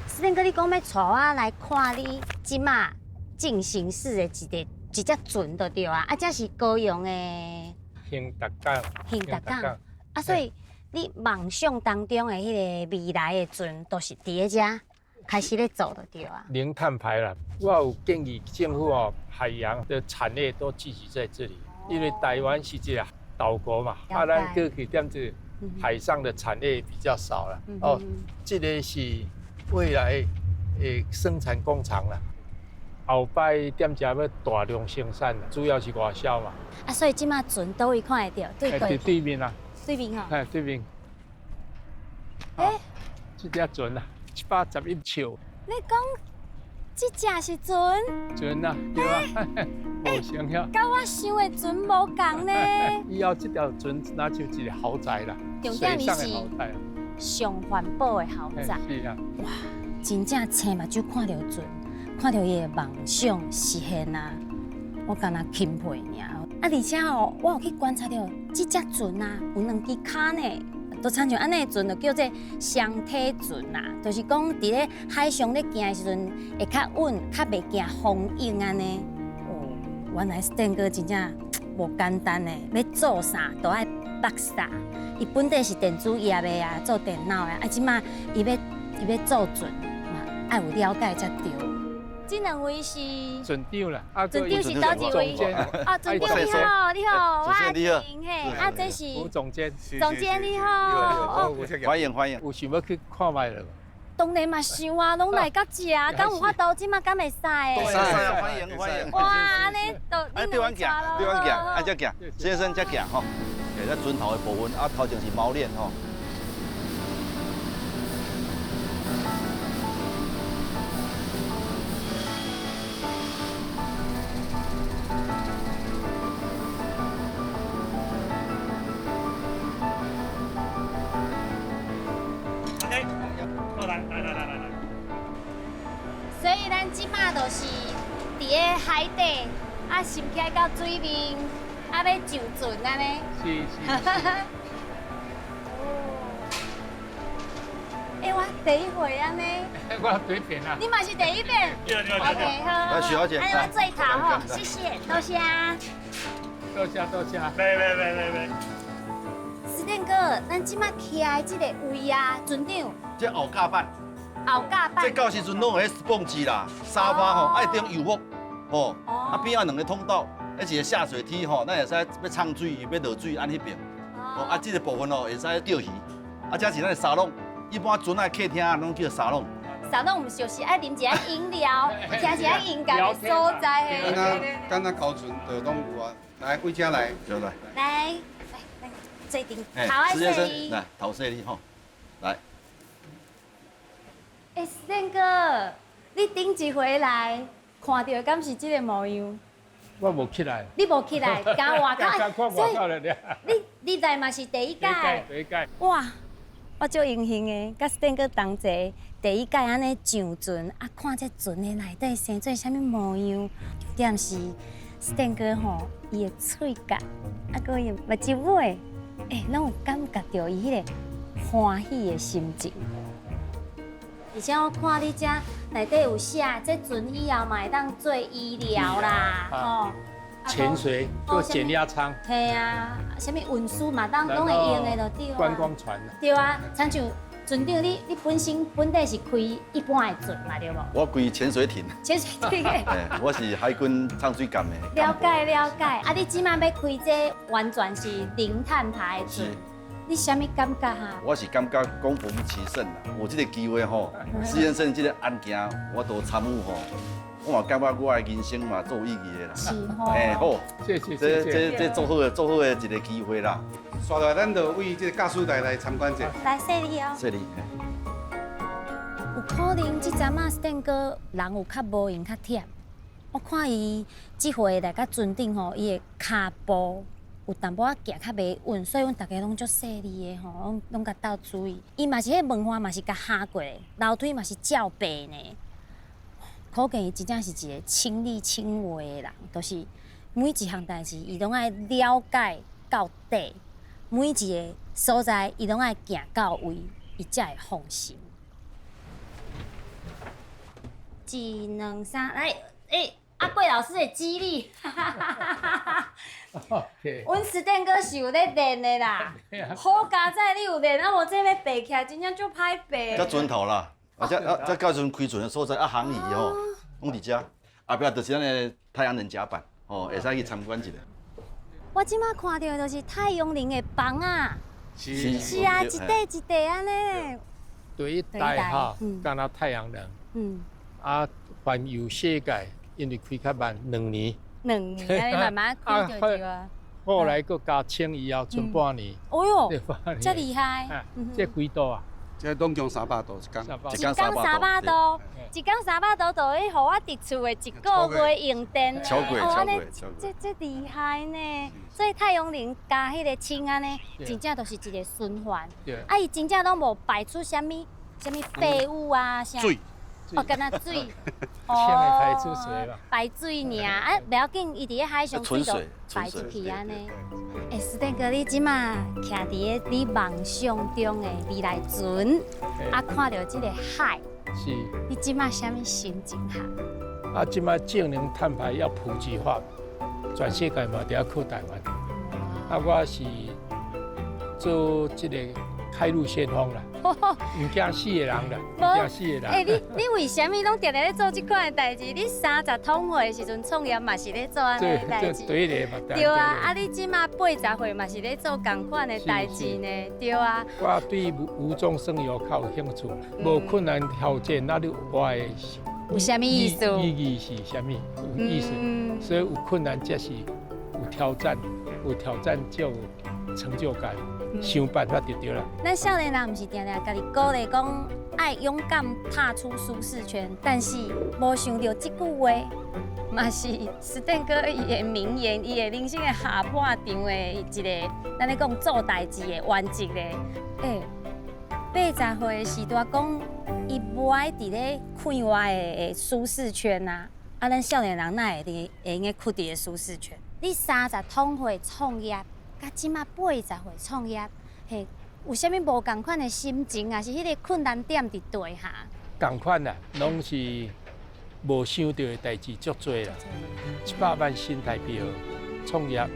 斯坦哥，你講欲帶我來看你這馬進行式的一隻船就對啊，啊，這是高雄的興達港，興達港啊，所以你夢想當中的彼個未來的船，都是佇咧遮開始咧做就對啊。零碳排啦，我有建議政府哦，海洋的產業都聚集在這裡，因為台灣是一個島國嘛，啊，咱過去踮這海上的產業比較少啦。哦，這個是未來的生產工廠啦。後擺踮遮欲大量生產，主要是外銷嘛。啊，所以這馬船佗位看會著？對對面啊。對面吼。嘿，對面。欸，這隻船啊，111尺。你講這隻是船？船啊，對啊，無想遐。佮我想的船無仝呢。以後這條船若像一個豪宅啦，重點是上環保的豪宅。是啊。哇，真正青目睭看著船。看著伊的夢想實現啊，我敢若欽佩爾。啊，而且哦，我有去觀察著，這隻船啊，有兩支跤呢，都親像按呢船就叫做雙體船啊，就是講佇咧海上咧行的時陣會較穩，較袂驚風湧按呢。哦，原來斯坦哥真正無簡單呢，欲做啥都愛捌啥。伊本底是電子業的啊，做電腦的，啊，這馬伊欲做船嘛，愛有了解才對。這兩位是船長啦，啊，船長是佗一位？哦，船長你好，你好，我阿婷嘿，啊，這是吳總監，總監你好，歡迎歡迎，有想欲去看覓無？當然嘛想啊，攏來到遮，敢有法度？這馬敢會使？會使，歡迎歡迎。哇，按呢就哎，對阮行，對阮行，啊，這行，先生這行吼，這船頭的部分，啊，頭前是貓鏈吼。所以咱這馬就是佇咧海底，啊，沉起來到水面，啊，欲上船按呢。是是。欸，我第一回按呢。我第一遍啊。你嘛是第一遍。OK，好。來，許小姐。哎，我做頭吼，謝謝，多謝。多謝多謝。來來來來來。斯坦哥，咱這馬徛的這個位啊，船長。這後甲板。後甲板。這到時陣攏有彼スポンジ啦，沙發吼，愛頂油木，吼，啊邊仔兩個通道，彼一個下水梯吼，咱會使欲沖水、欲落水按彼邊，哦，啊這個部分哦會使釣魚，啊這是咱的沙龍，一般船仔客廳攏叫沙龍。沙龍毋是就是愛啉一下飲料，聽一下音樂的所在嘿。敢若高船就攏有啊，來，位遮來，來。來來來，坐陣，頭愛洗你。來，頭洗你吼，來。欸，斯坦哥，你頂一回來看著敢是這個模樣？我無起來。你無起來，敢外口，所以你來嘛是第一屆。第一屆。哇，我足榮幸的，佮 Stan 哥同齊第一屆按呢上船，啊看這船的內底生做啥物模樣，重點是 Stan 哥吼，伊的喙角，啊閣伊的目睭尾，欸，攏有感覺著伊彼個歡喜的心情。而且我看你遮內底有寫，這船以後嘛會當做醫療啦，吼，潛水做減壓艙，嘿啊，啥物運輸嘛當攏會用的就對啊。觀光船。對啊，親像船長你本身本底是開一般的船嘛，對無？我開潛水艇。潛水艇。我是海軍唱水艦的。了解了解，啊，你這擺欲開這完全是零碳排的船。你啥物感覺哈？我是感覺講逢其勝啦，有這個機會吼，施先生這個案件我都參與吼，我嘛感覺我的人生嘛足有意義的啦。是吼。欸好，謝謝謝謝。這足好的足好的一個機會啦。紲落來，咱就為這個駕駛台來參觀者。來，細膩哦。細膩。有可能這陣仔 Stan 哥人有較無閒較忝，我看伊這回來到船頂吼，伊的跤步有淡薄仔行較袂穩，所以阮逐家攏足細膩的吼，攏攏共鬥注意。伊嘛是彼文化嘛是共下過，樓梯嘛是照爬呢。可見伊真正是一個親力親為的人，就是每一項代誌伊攏愛了解到底，每一個所在伊攏愛行到位，伊才會放心。一、兩、三，來，欸，阿貴老師的肌力，阮 Stan 哥是有咧練的啦。好佳哉，你有練，啊無這欲爬起來，真正足歹爬。這船頭啦，啊這啊這到時陣開船的所在啊，航椅吼，攏佇遮，後壁就是咱的太陽能甲板，吼，會使去參觀一下。我這擺看著的就是太陽能的房啊，是是啊，一塊一塊按呢。第一代哈，敢若太陽能，啊，環遊世界，因為開較慢，2年。2年，按呢慢慢開就對啊。後來閣加清以後，賰半年。哦喲，這厲害！這幾度啊？這總共300度一工。一工300度，一工300度，就會予我佇厝的一個月用電。超過，超過，超過。這厲害呢！所以太陽能加彼個氫按呢，真正就是一個循環。啊，伊真正攏無排出啥物啥物廢物啊，啥。水。哦，敢若水，哦，排出水啦，排水爾，啊，袂要緊，伊佇咧海上水就排出去按呢。欸，Stan 哥，你這馬徛佇咧你夢想中的未來船，啊，看著這個海，是，你這馬啥物心情哈？啊，這馬淨零碳排要普及化，全世界嘛得要靠台灣。啊，我是做這個開路先鋒啦。毋驚死的人啦，毋驚死的人。欸，你為啥物攏定定咧做這款的代誌？你30通歲的時陣創業嘛是咧做按呢的代誌。對咧嘛。對啊，啊你這馬80歲嘛是咧做仝款的代誌呢，對啊。我對無中生有較有興趣，無困難挑戰，那你我的有啥物意思？意義是啥物？有意思。所以有困難才是有挑戰，有挑戰就有成就感。想辦法就對啦。咱少年人毋是定定家己鼓勵講愛勇敢踏出舒適圈，但是無想著這句話，嘛是 Stan 哥伊的名言，伊的人生的下半場的一個，咱咧講做代誌的原則咧。欸，80歲的時代講，伊無愛佇咧快活的舒適圈啊，啊，咱少年人哪會佇會用得囥佇咧舒適圈？你30通歲創業。佮這馬80歲創業，嘿，有啥物無仝款的心情啊？是彼個困難點佇佗哈？仝款啊，攏是無想著的代誌足濟啦。100萬新台幣創業，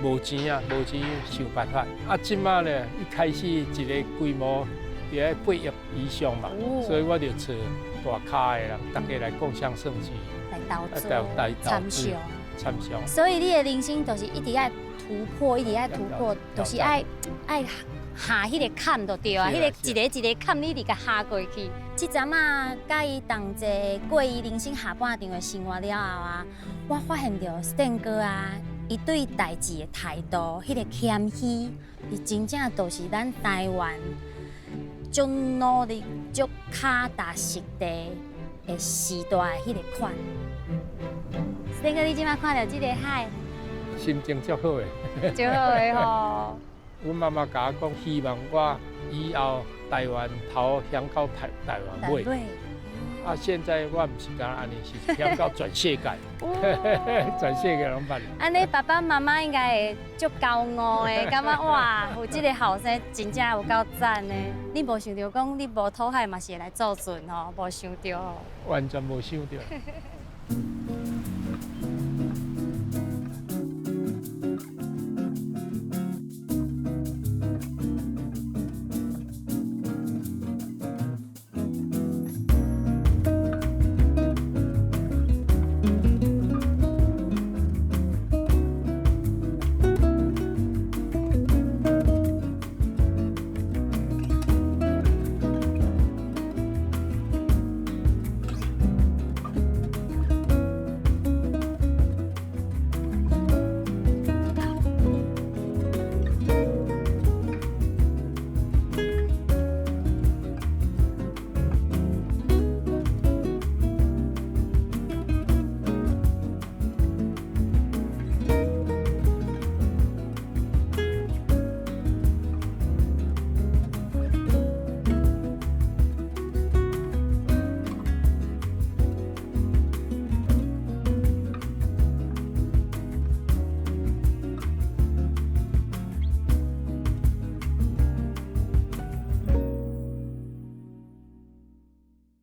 無錢啊，無錢想辦法。啊，這馬咧一開始一個規模佇咧8億以上嘛，所以我就揣大咖的人，大家來共襄盛舉，來投資，來投資，參詳。所以你的人生就是一直愛突破，一直愛突破，就是愛下彼個坎就對啊，彼個一个一个坎，你一直共下過去。這陣仔佮伊同齊過伊人生下半場的生活了後啊，我發現著 Stan 哥啊，伊對代誌的態度，彼個謙虛，伊真正就是咱台灣足努力、足跤踏實地的時代的彼個款。Stan 哥，你這擺看著這个海，心情足好的。足好的吼。阮媽媽共我講，希望我以後台灣頭響到台灣尾。啊，現在我毋是干按呢，是響到全世界，全世界攏捌。按呢爸爸媽媽應該會足驕傲的，感覺哇，有這个後生真正有夠讚的。你無想著講你無討海嘛是會來做船吼，無想著吼。完全無想著。